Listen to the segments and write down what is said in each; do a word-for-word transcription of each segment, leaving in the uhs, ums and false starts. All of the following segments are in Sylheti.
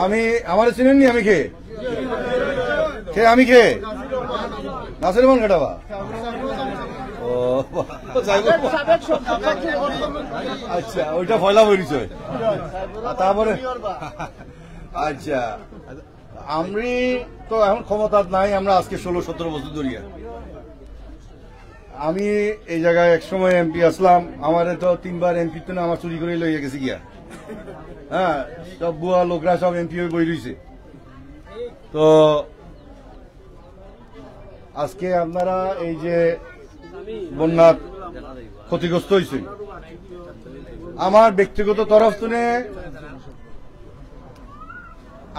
আমি, আমারে চিনেননি? আমি কে? কে আমি কে? নাসির রহমান কাটাবা। ও, যাই হোক। আচ্ছা, ওইটা পয়লা পরিচয়। আর তারপরে, আচ্ছা, আমি তো এখন ক্ষমতাত নাই, আমরা আজকে ষোলো সতেরো বছর ধরিয়া। আমি এই জায়গায় এক সময় এমপি আসলাম, আমারে তো তিনবার এমপি তো না, আমার চুরি করে লইয়া গেছে গিয়া। হ্যাঁ, সব বুয়া লোকরা সব এমপি হয়ে বই রইছে। তো আজকে আপনারা এই যে বন্যার ক্ষতিগ্রস্ত হয়েছে, আমার ব্যক্তিগত তরফ থেকে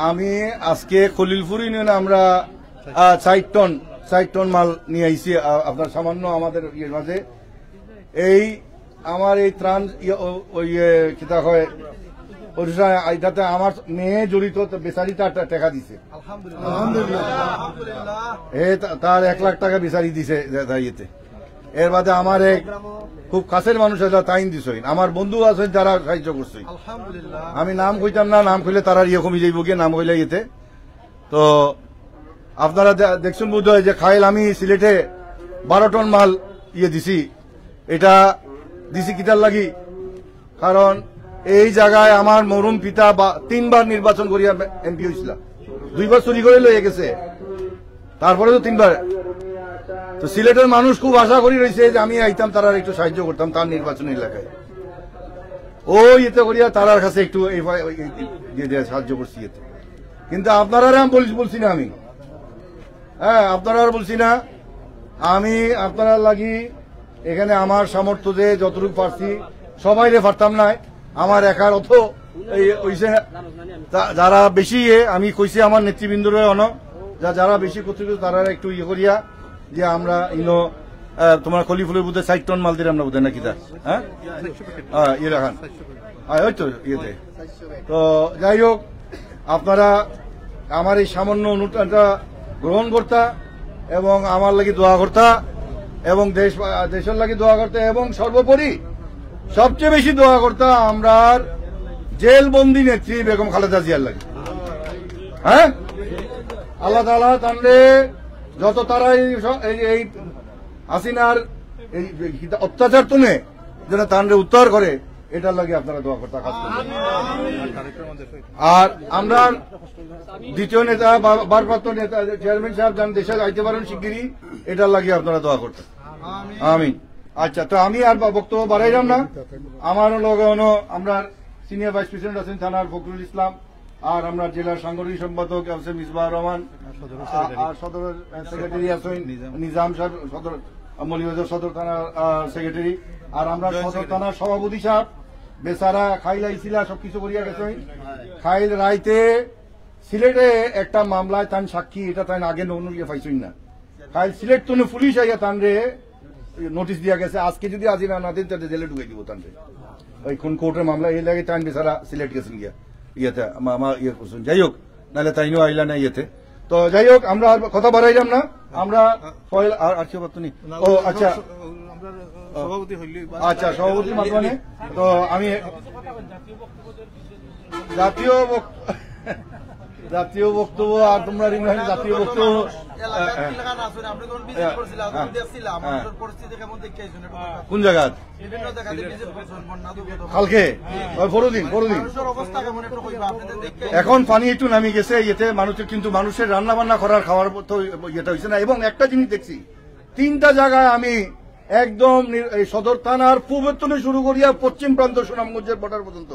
আমি আজকে খলিলপুর ইউনিয়নে আমরা, আহ, চার টন, চার টন মাল নিয়ে আইছি, আ-, আপনার সামান্য আমাদের ইয়ের মাঝে। এই আমার এই ত্রাণ ইয়ে, ও-, ওই ইয়ে, কিতা হয়, ওই সময় এটাতে আমার মেয়ে জড়িত, তো বেচারি তার টা-, টাকা দিছে। আলহামদুলিল্লাহ। এ তা-, তার এক লাখ টাকা বেচারি দিছে, দা-, দা-, ইয়েতে। এর বাদে আমার এক খুব কাছের মানুষ আছে, তাইন দিছইন। আমার বন্ধু আছেন, যারা সাহায্য করছইন। আলহামদুলিল্লাহ। আমি নাম কইতাম না, নাম কইলে তারা ইয়ে কমি যাইব গিয়ে, নাম কইলে ইয়েতে। তো আপনারা দে-, দেখছেন বোধ হয় যে খাইল আমি সিলেটে বারো টন মাল ইয়ে দিছি। এটা দিছি কিতার লাগি? কারণ এই জায়গায় আমার মরহুম পিতা বা তিনবার নির্বাচন করিয়া এমপি হয়েছিল, দুইবার চুরি করে লইয়া গেছে, তারপরে তো তিনবার। তো সিলেটের মানুষ খুব আশা করি রয়েছে যে আমি আইতাম, তারার একটু সাহায্য করতাম তার নির্বাচনী এলাকায়। ও ইয়েতে করিয়া তারার কাছে একটু এই ফা-, এই, এই, দিয়ে দিয়ে সাহায্য করছি এতে। কিন্তু আপনারা আর আমি বলছি, বলছি না আমি। হ্যাঁ, আপনারা আর বলছি না। আমি আপনারা লাগি এখানে আমার সামর্থ্য যে যতটুকু পারছি, সবাইরে পারতাম না। আমার একার অত এই হইছে না। তা-, যারা বেশি ইয়ে, আমি কইছি আমার নেতৃবৃন্দরে অন, যা-, যারা বেশি কর্তৃপক্ষ, তারা একটু ইয়ে করিয়া যে আমরা ইনো, আহ, তোমার খলিফুলের বুধে ষাট টন মাল দিলাম না বুধে নাকি তা? হ্যাঁ? হ্যাঁ, ইয়ে রাখান। হ্যাঁ, ওই তো ইয়েতে। তো যাই হোক, আপনারা আমার এই সামান্য অনুষ্ঠানটা গ্রহণ করতা এবং আমার লাগি দোয়া করতা এবং দেশ, দেশের লাগি দোয়া করতা এবং সর্বোপরি সবচেয়ে বেশি দোয়া করতা আমরার জেলবন্দি নেত্রী বেগম খালেদা জিয়ার লাগি। হ্যাঁ, আল্লাহ তাআলা তানরে যত তারা এই স-, এই, এই হাসিনার এই অত্যাচার তুলে যেন তানরে উদ্ধার করে, এটার লাগি আপনারা দোয়া করতা, খাস করে। আর আমরা দ্বিতীয় নেতা, বা-, ভারপ্রাপ্ত নেতা, চেয়ারম্যান সাহেব যান দেশে যাইতে পারেন শিগগিরই, এটার লাগি আপনারা দোয়া করতা। আমিন। আচ্ছা, তো আমি আর বা-, বক্তব্য বাড়াইলাম না। আমার লগে অনো আমরা সিনিয়র ভাইস প্রেসিডেন্ট আছেন থানার ফখরুল ইসলাম, আর আমরা জেলার সাংগঠনিক সম্পাদক আছে মিসবাহ রহমান, আর সদর আ-, সেক্রেটারি। আর সদর সেক্রেটারি আছেন নিজাম। নিজাম সাহেব, সদর, মৌলভীবাজার সদর থানার, আ, সেক্রেটারি। আর আমরা জয়েন্ট সদর সেক্রেটারি। থানার সভাপতি সাহেব, বেচারা খাইল আইছিলা, সবকিছু করিয়া গেছে। খাইল রাইতে সিলেটে একটা মামলায় তান সাক্ষী, এটা তাই আগে নৌনুরিয়া পাইছইন না। খাইল সিলেট তুনে পুলিশ আইয়া তানরে নোটিশ দিয়া গেছে, আজকে যদি আজি না, না দিন, তাহলে জেলে ঢুকাই দিব তানরে। ওই কোন কোর্টের মামলা, এই লাগে তান বেচারা সিলেট গেছেন গিয়া। ইয়েতে, মা-, মা-, ইয়ে করছেন। যাই হোক, নাহলে তাইনও আইলা না ইয়েতে। তো যাই হোক, আমরা আর কথা বাড়াইলাম না। আমরা পয়লা, আর, আর কেউ বাদ তো নেই? না, ও, আমরা আচ্ছা। স-, আমরা ও। সভাপতি হইলেই বা- আচ্ছা, সভাপতি মাতবানে। তো আমি জাতীয় বক-, জাতীয় বক্তব্য আর তোমরা রিমরান জাতীয় বক্তব্য। এলাকার হ্যাঁ, হ্যাঁ। এলাকার আছেন, আপনি যখন ভিজিট হ্যাঁ, করছিলেন, হ্যাঁ। তখন দেখছিলাম, হ্যাঁ। মানুষের পরিস্থিতি কেমন দেখে আইছেন, একটু বলবেন। কোন জায়গা? বিভিন্ন জায়গায় ভিজিট করছেন, বন্যা দুর্গত। কালকে? ওই পরদিন, পরদিন। মানুষের অবস্থা কেমন একটু কইবা, আপনি তো দেখে এখন পানি একটু নামি গেছে, ইয়েতে মানুষের, কিন্তু মানুষের রান্না বান্না করার খাওয়ার তো ইয়েটা হইছে না। এবং একটা জিনিস দেখছি, তিনটা জায়গায় আমি একদম নি-, এই সদর থানার পূবের থেকে শুরু করিয়া পশ্চিম প্রান্ত সুনামগঞ্জের বর্ডার পর্যন্ত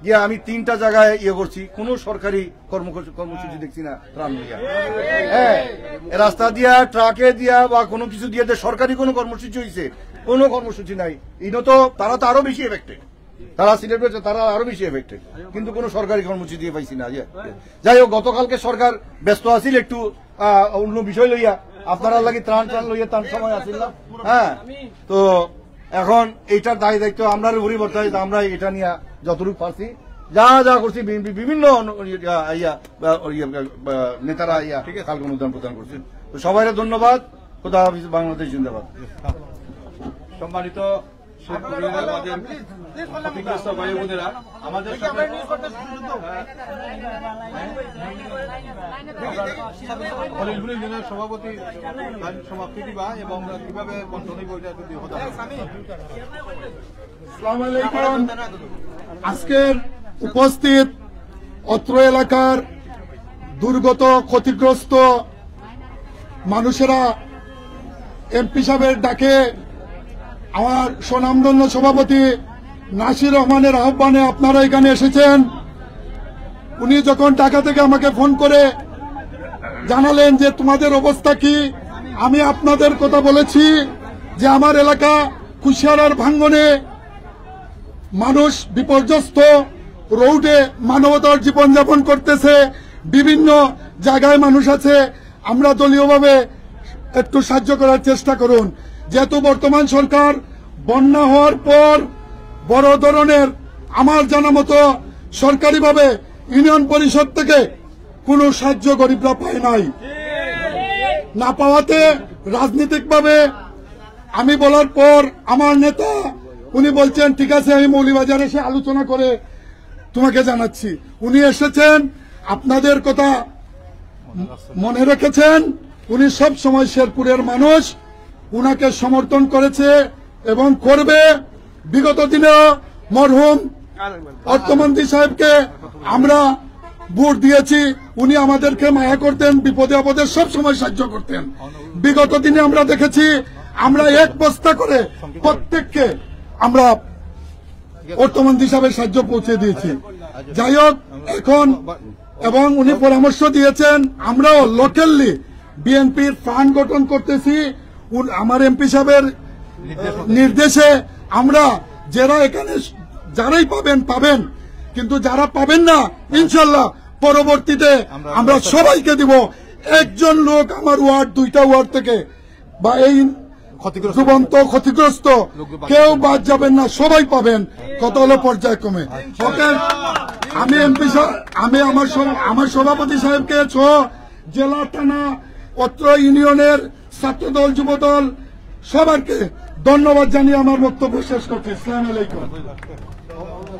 গিয়া আমি তিনটা জায়গায় ইয়ে করছি, কোনো সরকারি কর্ম-, কর্মসূচি দেখছি না ত্রাণ দিয়া। হ্যাঁ, রাস্তা দিয়া, ট্রাকে দিয়া বা কোনো কিছু দিয়া যে সরকারি কোনো কর্মসূচি হইছে, কোনো কর্মসূচি নাই। ইনো তো, তারা তো আরো বেশি এফেক্টেড, তারা সিলেট রয়েছে, তারা আরো বেশি এফেক্টেড, কিন্তু কোনো সরকারি কর্মসূচি দিয়ে পাইছি না। ইয়ে, যাই হোক, গতকালকে সরকার ব্যস্ত আছিল একটু, আহ, অন্য বিষয় লইয়া, আপনারা লাগি ত্রাণ ত্রাণ লইয়া তার সময় আছিল না। হ্যাঁ, তো এখন এইটার দায় দায়িত্ব আমরার উপরই বর্তায়, তো আমরা এটা নিয়ে যতটুকু পারছি, যা যা করছি, বি-, বি-, বিভিন্ন অনু-, ইয়া, ইয়া, বা, ইয়া, বা, নেতারা ইয়া ঠিক আছে। কালকে অনুদান প্রদান করছেন। তো সবাইকে ধন্যবাদ। খোদা হাফিজ, বাংলাদেশ জিন্দাবাদ। সম্মানিত ক্ষতিগ্রস্ত ভাই বোনেরা, আমাদের সাথে খলিলপুর ইউনিয়নের সভাপতি তার সমাপ্তি দিবা এবং কিভাবে বন্টন হইব, এটা একটু দিয়ে কথা বলবো। আসসালামু আলাইকুম। আজকের উপস্থিত অত্র এলাকার দুর্গত, ক্ষতিগ্রস্ত মানুষেরা এমপি সাহেবের ডাকে আমার স্বনামধন্য সভাপতি নাসির রহমানের আহ্বানে আপনারা এখানে এসেছেন। উনি যখন ঢাকা থেকে আমাকে ফোন করে জানালেন যে তোমাদের অবস্থা কি, আমি আপনাদের কথা বলেছি যে আমার এলাকা কুশিয়ারার ভাঙ্গনে মানুষ বিপর্যস্ত, রোডে মানবতার জীবনযাপন করতেছে, বিভিন্ন জায়গায় মানুষ আছে। আমরা দলীয়ভাবে একটু সাহায্য করার চেষ্টা করুন, যেহেতু বর্তমান সরকার বন্যা হওয়ার পর বড় ধরনের, আমার জানা মতো, সরকারিভাবে ইউনিয়ন পরিষদ থেকে কোনো সাহায্য গরিবরা পায় নাই। না পাওয়াতে রাজনৈতিকভাবে আমি বলার পর আমার নেতা উনি বলছেন, "ঠিক আছে, আমি মৌলভীবাজার এসে আলোচনা করে তোমাকে জানাচ্ছি।" উনি এসেছেন, আপনাদের কথা মনে রেখেছেন। উনি সব সময় শেরপুরের মানুষ উনাকে সমর্থন করেছে এবং করবে। বিগত দিনে মরহুম অর্থমন্ত্রী সাহেবকে আমরা ভোট দিয়েছি, উনি আমাদেরকে মায়া করতেন, বিপদে আপদে সব সময় সাহায্য করতেন। বিগত দিনে আমরা দেখেছি, আমরা এক বস্তা করে প্রত্যেককে আমরা অর্থমন্ত্রী সাহেবের সাহায্য পৌঁছে দিয়েছি। যাই হোক, এখন এবং উনি পরামর্শ দিয়েছেন, আমরাও লোকালি বিএনপির ফান্ড গঠন করতেছি। উন- আমার এমপি সাহেবের নির্দেশে আমরা যারা এখানে স- যারাই পাবেন পাবেন, কিন্তু যারা পাবেন না, ইনশাল্লাহ পরবর্তীতে আমরা সবাইকে দিব। একজন লোক আমার ওয়ার্ড, দুইটা ওয়ার্ড থেকে বা এই ক্ষতিগ্রস্ত। জীবন্ত ক্ষতিগ্রস্ত কেউ বাদ যাবেন না, সবাই পাবেন। কথা হলো পর্যায়ক্রমে। ওকে, আমি এমপি সাহেব, আমি আমার সভ- আমার সভাপতি সাহেবকে সহ জেলা, থানা, অত্র ইউনিয়নের ছাত্রদল, যুবদল সবাইকে ধন্যবাদ জানিয়ে আমার বক্তব্য শেষ করছি। আসসালামু আলাইকুম।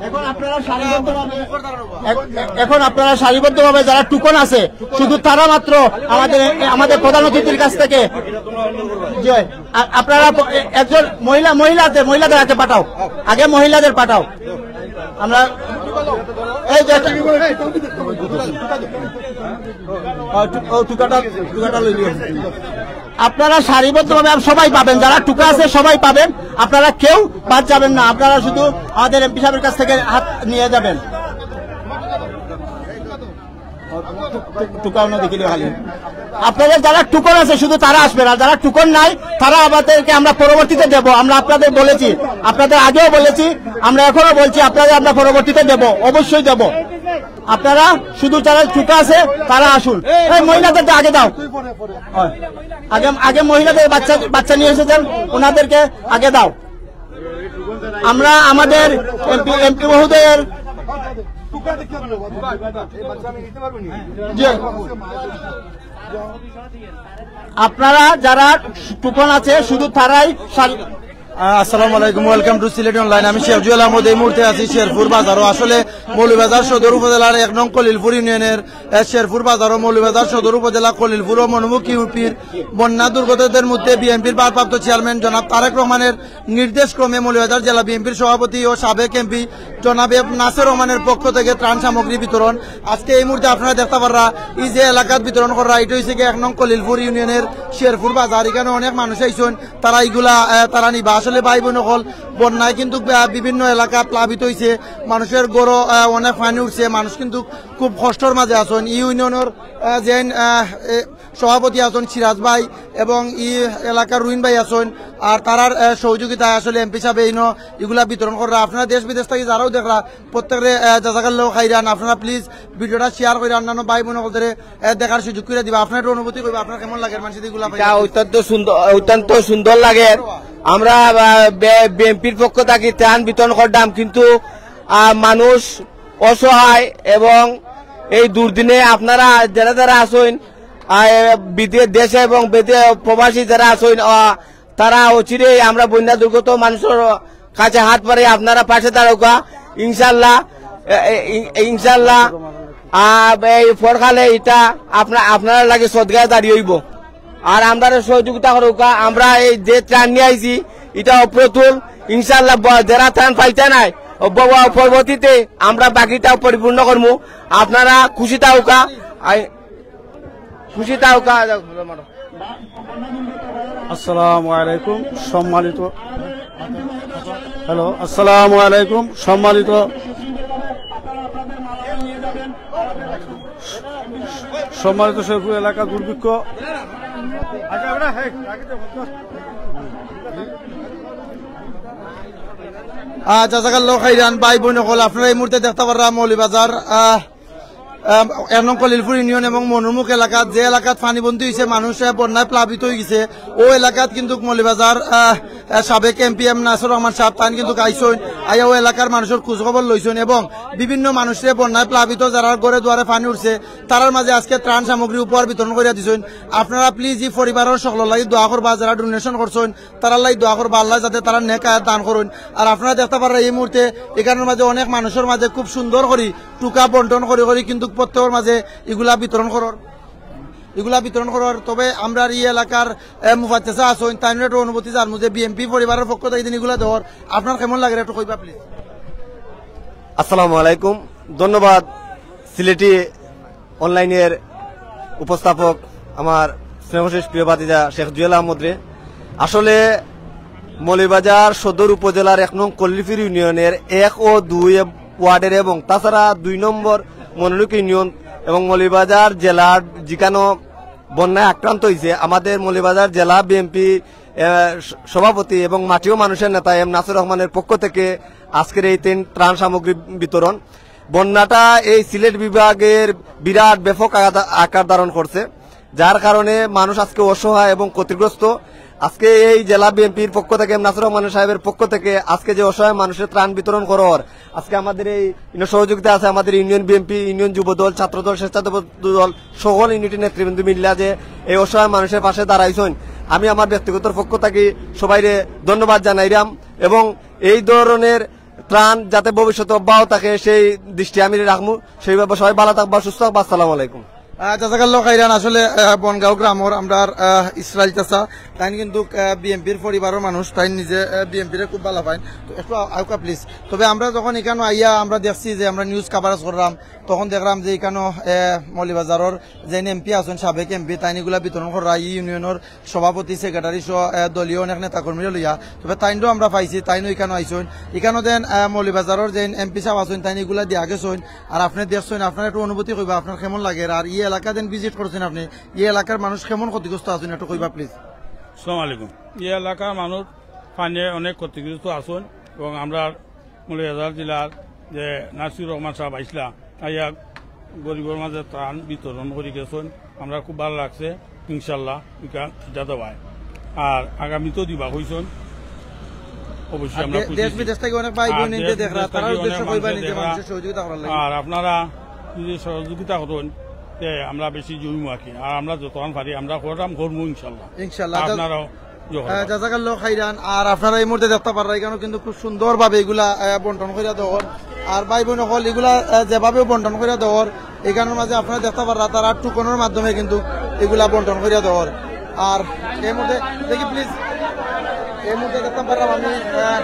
এখন আপনারা সারিবদ্ধভাবে, এক- এখন আপনারা সারিবদ্ধভাবে যারা টোকন আছে, শুধু তারা মাত্র আমাদের, আমাদের প্রধান অতিথির কাছ থেকে। জি, আ- আপনারা প- এ- একজন মহিলা, মহিলাদের, মহিলাদের হাতে পাঠাও, আগে মহিলাদের পাঠাও। আমরা এই যে একটা ও, টু- ও, টুকাটা, টুকাটা লই নিও। আপনারা সারিবদ্ধভাবে আপ- সবাই পাবেন, যারা টুকা আছে সবাই পাবেন। আপনারা কেউ বাদ যাবেন না, আপনারা শুধু আমাদের এমপি সাহেবের কাছ থেকে হাত নিয়ে যাবেন। টুকাও না দেখিলে খালি। আপনাদের যারা টোকন আছে শুধু তারা আসবেন, আর যারা টোকন নাই তারা আমাদেরকে আমরা পরবর্তীতে দেব। আমরা আপনাদের বলেছি, আপনাদের আগেও বলেছি, আমরা এখনো বলছি, আপনাদের আমরা পরবর্তীতে দেব, অবশ্যই দেব। আপনারা শুধু যারা টোকা আছে তারা আসুন। এই মহিলাদের আগে দাও। হয়। আগে, আগে মহিলাদের বাচ্চা, বাচ্চা নিয়ে এসেছেন, ওনাদেরকে আগে দাও। আমরা আমাদের এমপি, এমপি মহোদয়ের যে আপনারা যারা টোকন আছে শুধু তারাই সারি- আহ, আসসালামু আলাইকুম, welcome to সিলেট অনলাইন। আমি শেখ জুয়েল আহমদ, এই মুহূর্তে আছি শেরপুর বাজারো। আসলে মৌলভীবাজার সদর উপজেলার এক নং খলিলপুর ইউনিয়নের, আহ, শেরপুর বাজারো মৌলভীবাজার সদর উপজেলা খলিলপুর ও মনোমুখ ইউপির বন্যা দুর্গতদের মধ্যে বিএনপির ভারপ্রাপ্ত চেয়ারম্যান জনাব তারেক রহমানের নির্দেশ ক্রমে মৌলভীবাজার জেলা বিএনপির সভাপতি ও সাবেক এমপি জনাব এফ নাসের রহমানের পক্ষ থেকে ত্রাণ সামগ্রী বিতরণ। আজকে এই মুহূর্তে আপনারা দেখতা পাররা, এই যে এলাকাত বিতরণ কররা, এটা হইছে কি এক নং খলিলপুর ইউনিয়নের শেরপুর বাজার। এখানে অনেক মানুষ আইছইন, তারা ইগুলা, আহ, তারা নিবা। আসলে ভাই বোন অকল, বন্যায় কিন্তু, আহ, বিভিন্ন এলাকা প্লাবিত হইছে, মানুষের ঘরো, আহ, অনেক পানি উঠছে, মানুষ কিন্তু খুব কষ্টর মাঝে আছইন। এই ইউনিয়নের, আহ, যেন, আহ, এ, সভাপতি আছইন সিরাজ ভাই এবং ই এলাকার রুইন ভাই আছইন, আর তারার, আহ, সহযোগিতায় আসলে এমপি সাহেব এইন ইগুলা বিতরণ কররা। আপনারা দেশ বিদেশ থাকি যারাও দেখরা, প্রত্যেকরে, আহ, জাজাকাল্লাহ খাইরান। আপনারা please ভিডিওটা share করি অন্যান্য ভাই বোন অকলরে, আহ, দেখার সুযোগ করে দিবা। আপনার একটু অনুভূতি কইবা, আপনার কেমন লাগে মানুষ ইগুলা পাইয়া? এটা অত্যন্ত সুন্দর, অত্যন্ত সুন্দর লাগে। আমরা, আহ, বে-, বিএনপির পক্ষ থাকি ত্রাণ বিতরণ করলাম, কিন্তু, আহ, মানুষ অসহায় এবং এই দুর্দিনে আপনারা যারা যারা আছইন, আহ, বিদে-, দেশে এবং বিদে-, প্রবাসী যারা আছইন, আহ, তারা অচিরেই আমরা বন্যা দুর্গত মানুষের কাছে হাত বাড়াই, আপনারা পাশে দাঁড়াউক্কা। ইনশাল্লাহ, এ, এ, ইন-, ইনশাল্লাহ, আ, এই পরকালে ইটা আপনা-, আপনারার লাগি সদগায় দাঁড়িয়ে অইবো। আর আমরারে সহযোগিতা করউক্কা, আমরা এই যে ত্রাণ নিয়া আইছি, ইটা অপ্রতুল। ইনশাল্লাহ, ব-, যেরা ত্রাণ পাইতা নায়, ও ব-, ব-, পরবর্তীতে আমরা বাকিটাও পরিপূর্ণ করমু। আপনারা খুশি থাকউক্কা, আই-, খুশি থাকউক্কা। আসসালামু আলাইকুম সম্মানিত, হ্যালো, আসসালামু আলাইকুম সম্মানিত, সম্মানিত শেরপুর এলাকা দুর্ভিক্ষ। আহ, জাজাকাল্লাহ খাইরান। ভাই বইন অকল, আপনারা এই মুহূর্তে দেখতা পাররা মৌলভীবাজার, আহ, আহ, এক নং কলিলপুর ইউনিয়ন এবং মনুরমুখ এলাকাত, যে এলাকাত পানিবন্দী অইছে, মানুষ, আহ, বন্যায় প্লাবিত অইগেছে, অউ এলাকাত কিন্তুক মৌলভীবাজার, আহ, আহ, সাবেক এমপি এম নাসির রহমান সাব তাইন কিন্তুক আইছইন, আইয়া অউ এলাকার মানুষর খোঁজ খবর লইছইন এবং বিভিন্ন মানুষরে, বন্যায় প্লাবিত যারার ঘরে দুয়ারে পানি উঠছে, তারার মাঝে আজকে ত্রাণ সামগ্রী উপহার বিতরণ করিয়া দিছইন। আপনারা please ই পরিবারর সকলর লাগি দোয়া করবা, যারা donation করছইন তারার লাগি দোয়া করবা, আল্লায় যাতে তারার নেক আয়াত দান করইন। আর আপনারা দেখতা পাররা এই মুহূর্তে ইখানর মাঝে অনেক মানুষর মাঝে খুব সুন্দর করি টুকা বন্টন করি করি কিন্তুক প্রত্যেকর মাঝে ইগুলা বিতরণ করর, ইগুলা বিতরণ করর। তবে আমরার ই এলাকার, এ, মুফাত চাচা আছইন, তাইনর একটু অনুভূতি জানমু যে বিএমপি পরিবারর পক্ষ থাকি দিন ইগুলা দেওয়ার, আপনার কেমন লাগের একটু কইবা please। আসসালামু আলাইকুম, ধন্যবাদ সিলেটি অনলাইনের উপস্থাপক আমার স্নেহশেষ প্রিয় ভাতিজা শেখ জুয়েল আহমদরে। আসলে মৌলভীবাজার সদর উপজেলার এক নং কল্লিফির ইউনিয়নের এক ও দুই ওয়ার্ডের এবং তাছাড়া দুই নম্বর মনুরমুখ ইউনিয়ন এবং মৌলভীবাজার জেলার যেখানো বন্যায় আক্রান্ত অইছে, আমাদের মৌলভীবাজার জেলা বিএমপি, এ, স-, সভাপতি এবং মাটিও মানুষের নেতা এম নাসির রহমানের পক্ষ থেকে আজকের এই তিন ত্রাণ সামগ্রী বিতরণ। বন্যাটা এই সিলেট বিভাগের বিরাট ব্যাপক আকার, আকার ধারণ করছে, যার কারণে মানুষ আজকে অসহায় এবং ক্ষতিগ্রস্ত। আজকে এই জেলা বিএনপির পক্ষ থেকে, এম নাসির রহমান সাহেবের পক্ষ থেকে আজকে যে অসহায় মানুষের ত্রাণ বিতরণ করার, আজকে আমাদের এই ইউনিয়ন সহযোগিতা আছে, আমাদের ইউনিয়ন বিএনপি, ইউনিয়ন যুব দল, ছাত্র দল, স্বেচ্ছাসেবক দল, সকল ইউনিটের নেতৃবৃন্দ মিল্লা যে এই অসহায় মানুষের পাশে দাঁড়াইছইন, আমি আমার ব্যক্তিগত পক্ষ থেকে সবাইরে ধন্যবাদ জানাইরাম এবং এই ধরনের ত্রাণ যাতে ভবিষ্যতে অব্যাহত থাকে, সেই দৃষ্টি আমি রাখমু। সেইভাবে সবাই ভালো থাকবা, সুস্থ থাকবা। আসসালামু আলাইকুম। আহ, জাজাকাল্লাহ খাইরান। আসলে, আহ, বনগাঁও গ্রামর আমরার, আহ, ইসরাইল চাচা, তাইন কিন্তুক, আহ, বিএনপির পরিবারর মানুষ, তাইন নিজে, আহ, বিএনপিরে খুব ভালা পাইন। তো একটু আ-, আউক্কা please। তবে আমরা যখন ইখানো আইয়া আমরা দেখছি যে আমরা news coverage করলাম, তখন দেখলাম যে ইখানো, আহ, মৌলভীবাজারর যে এমপি আছইন, সাবেক এমপি, তাইন ইগুলা বিতরণ কররা ই ইউনিয়নর সভাপতি, সেক্রেটারি সহ, আহ, দলীয় অনেক নেতাকর্মীরে লইয়া। তবে তাইনরেও আমরা পাইছি, তাইনও ইখানো আইছইন। ইখানো দেন, আহ, মৌলভীবাজারর যে এমপি সাব আছইন, তাইন ইগুলা দিয়া গেছইন। আর আপনে দেখছইন, আপনার একটু অনুভূতি কইবা, আপনার কেমন লাগের? আর ই এলাকা দেন visit করছইন আপনে, ই এলাকার মানুষ কেমন ক্ষতিগ্রস্ত আছইন, একটু কইবা please। আসসালামু আলাইকুম। ই এলাকার মানুষ পানিয়ে অনেক ক্ষতিগ্রস্ত আছইন এবং আমরার মৌলভীবাজার জেলার যে নাসির রহমান সাব আইছলা, আইয়া গরিবর মাঝে ত্রাণ বিতরণ করি গেছইন, আমরা খুব ভালা লাগছে। ইনশাল্লাহ ইটা, ইটা দেওয়ায় আর আগামীতেও দিবা কইছইন, অবশ্যই আর আমরা দে-, খুশি দেশ হইছি। বিদেশ থাকি অনেক ভাই আর বইন দেশ ইনতে দেখরা, বিদেশ তারার থাকি উদ্দেশ্যে অনেক কইবা মানুষ নিজে দেখরা। মানুষের সহযোগিতা করার লাগি। আর আপনারা যদি সহযোগিতা করইন, তে আমরা বেশি জমিমু আর কি। আর আমরা যতখান পারি আমরা কররাম, করমু ইনশাল্লাহ। ইনশাল্লাহ। আপনারাও জোহর আহ, পাবেন। জাজাকাল্লাহ খাইরান। আর আপনারা এই মুহূর্তে দেখতা পাররা, ইখানো কিন্তু খুব সুন্দরভাবে ইগুলা, আহ, বন্টন করিয়া দেওয়ার। আর ভাই বইন অকল, ইগুলা, আহ, যেভাবেও বন্টন করিয়া দেওয়ার, ইখানর মাঝে আপনারা দেখতা পাররা, তারা টুকনর মাধ্যমে কিন্তু ইগুলা বন্টন করিয়া দেওয়ার। আর এই মুহূর্তে দেখি please, এই মুহূর্তে দেখতা পাররা আমি, আহ,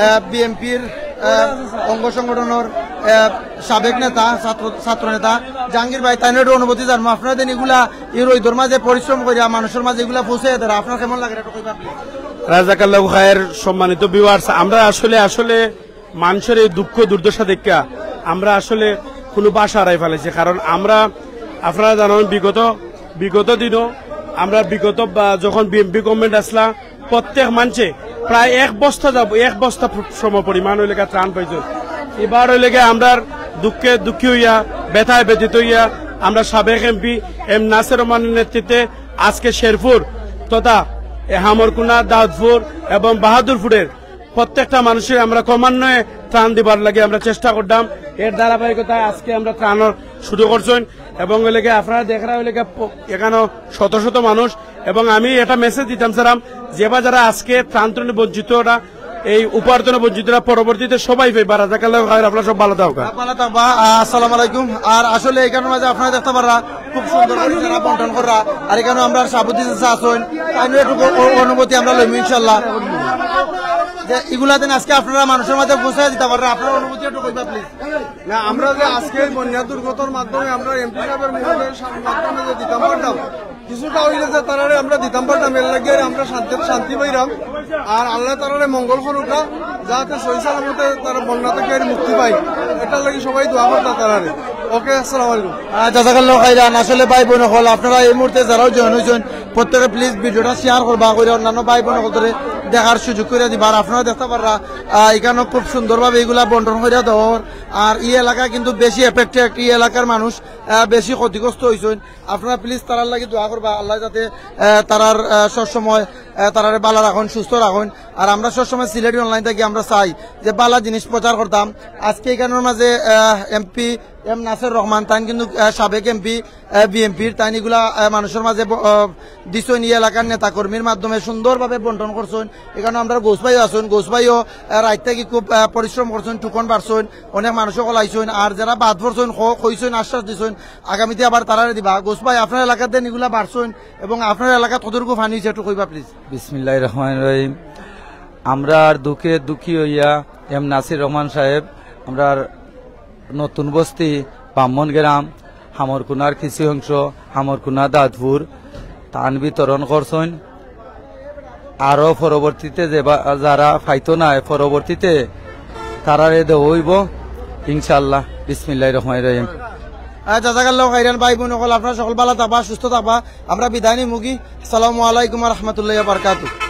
আহ, বিএনপির, আহ, অঙ্গ সংগঠনর, আহ, সাবেক নেতা, ছাত্র, ছাত্র নেতা জাহাঙ্গীর ভাই, তাইনর একটু অনুভূতি জানমু। আপনারা দেন ইগুলা ই রইদর মাঝে পরিশ্রম করিয়া মানুষর মাঝে ইগুলা পৌঁছাইয়া দেরা, আপনার কেমন লাগের একটু কইবা please। রাজাকাল্লাহ খায়ের। সম্মানিত viewers, আমরা আসলে, আসলে মানুষের এই দুঃখ দুর্দশা দেখিয়া আমরা আসলে কোনো ভাষা হারাই ফেলাইছি। কারণ আমরা, আপনারা জানেন, বিগত, বিগত দিনও আমরা বিগত বা যখন বিএনপি গভর্নমেন্ট আসলা, প্রত্যেক মানষে প্রায় এক বস্তা যাব, এক বস্তা সম পরিমাণ অইলেগা ত্রাণ পাইছইন। এবার অইলেগা আমরার দুঃখে দুঃখী অইয়া, ব্যথায় ব্যথিত অইয়া আমরা সাবেক এমপি এম নাসির রহমানের নেতৃত্বে আজকে শেরপুর তথা এ হামরকুনা, দাউদপুর এবং বাহাদুরপুরের প্রত্যেকটা মানুষরে আমরা ক্রমান্বয়ে ত্রাণ দিবার লাগি আমরা চেষ্টা করতাম। এর ধারাবাহিকতায় আজকে আমরা ত্রাণ শুরু করছইন এবং অইলেগা আপনারা দেখরা অইলেগা প-, এখানো শত শত মানুষ। এবং আমি একটা মেসেজ দিতাম চাইরাম, যে বা যারা আজকে ত্রাণ ত্রাণে বঞ্চিত, ওরা এই উপার্জনে বঞ্চিতরা পরবর্তীতে সবাই পাইবা। জাযাকাল্লাহু খাইর, আপনারা সব ভালা থাকবা। ভালা থাকবা। আহ, আসসালামু আলাইকুম। আর আসলে এখানর মাঝে আপনারা দেখতা পাররা খুব সুন্দর করি তারা বন্টন কররা। আর এখানো আমরার শাহাবুদ্দিন চাচা আছইন, তাইনর একটু অ-, অ-, অনুভূতি আমরা লইমু ইনশাআল্লাহ। যে ইগুলা যেন আজকে আপনারা মানুষর মাঝে পৌঁছাই দিতা পাররা, আপনার অনুভূতি একটু কইবা প্লিজ। না, আমরা যে আজকে এই বন্যা দুর্গতর মাধ্যমে আমরা এমপি সাহেবের মহোদয়ের সা-, মাধ্যমে যে দিতাম পারতাম, কিছুটা অইলে যে তারারে আমরা দিতাম পারতাম, এর লাগি আর আমরা শান্তি, শান্তি পাইরাম। আর আল্লাহ তারারে মঙ্গল করুকা, যাতে সহি সালামতে তারা বন্যা থাকি আর মুক্তি পায়, এটার লাগি সবাই দোয়া করতা তারারে। ওকে, আসসালামু আলাইকুম। আহ, জাযাকাল্লাহু খাইরান। আসলে ভাই বইন অকল, আপনারা এই মুহূর্তে যারাও জয়েন অইছইন, প্রত্যেকে প্লিজ ভিডিওটা শেয়ার করবা, কইরা অন্যান্য ভাই বইন অকলরে দেখার সুযোগ কইরা দিবা। আর আপনারা দেখতা পাররা, আহ, এখানো খুব সুন্দরভাবে ইগুলা বন্টন কইরা দেওয়ার। আর ই এলাকা কিন্তু বেশি এফেক্টেড, ই এলাকার মানুষ, আহ, বেশি ক্ষতিগ্রস্ত অইছইন। আপনারা প্লিজ তারার লাগি দোয়া করবা, আল্লাহ যাতে, আহ, তারার, আহ, সবসময়, আহ, তারারে ভালা রাখইন, সুস্থ রাখইন। আর আমরা সবসময় সিলেটি অনলাইন থাকি আমরা চাই যে ভালা জিনিস প্রচার করতাম। আজকে এখানর মাঝে, আহ, এমপি এম নাসির রহমান, তাইন কিন্তু, আহ, সাবেক এমপি, আহ, বিএনপির, তাইন ইগুলা, আহ, মানুষর মাঝে ব-, আহ, দিছইন, ই এলাকার নেতা কর্মীর মাধ্যমে সুন্দরভাবে বন্টন করছইন। এখানো আমরার গৌস ভাইও আছইন, গৌস ভাইও, আহ, রাইত থাকি খুব, আহ, পরিশ্রম করছইন, টুকন বাড়ছইন, অনেক মানুষ অকল আইছইন। আর যারা বাদ পড়ছইন, ক-, কইছইন, আশ্বাস দিছইন, আগামীতে আবার তারারে দিবা। গৌস ভাই, আপনার এলাকাত যেন ইগুলা বাড়ছইন এবং আপনার এলাকাত কতটুকু পানি অইছে একটু কইবা প্লিজ। বিসমিল্লাহির রহমানির রহিম। আমরার দুঃখে দুঃখী অইয়া এম নাসির রহমান সাহেব, আমরার নতুন বস্তি, ব্রাহ্মণ গ্রাম, হামরকুনার কিছু অংশ, হামরকুনা দাদপুর, তান বিতরণ করছইন। আরো পরবর্তীতে যে বা-, যারা পাইতো নায়, পরবর্তীতে তারারে দেওয়া অইবো ইনশাআল্লাহ। বিসমিল্লাহির রহমানির রহিম। আহ, জাযাকাল্লাহু খাইরান ভাই বইন অকল, আপনারা সকল ভালা থাকবা, সুস্থ থাকবা। আমরা বিদায় নিমুগি। আসসালামু আলাইকুম ওয়া রাহমাতুল্লাহি ওয়া বারাকাতুহু।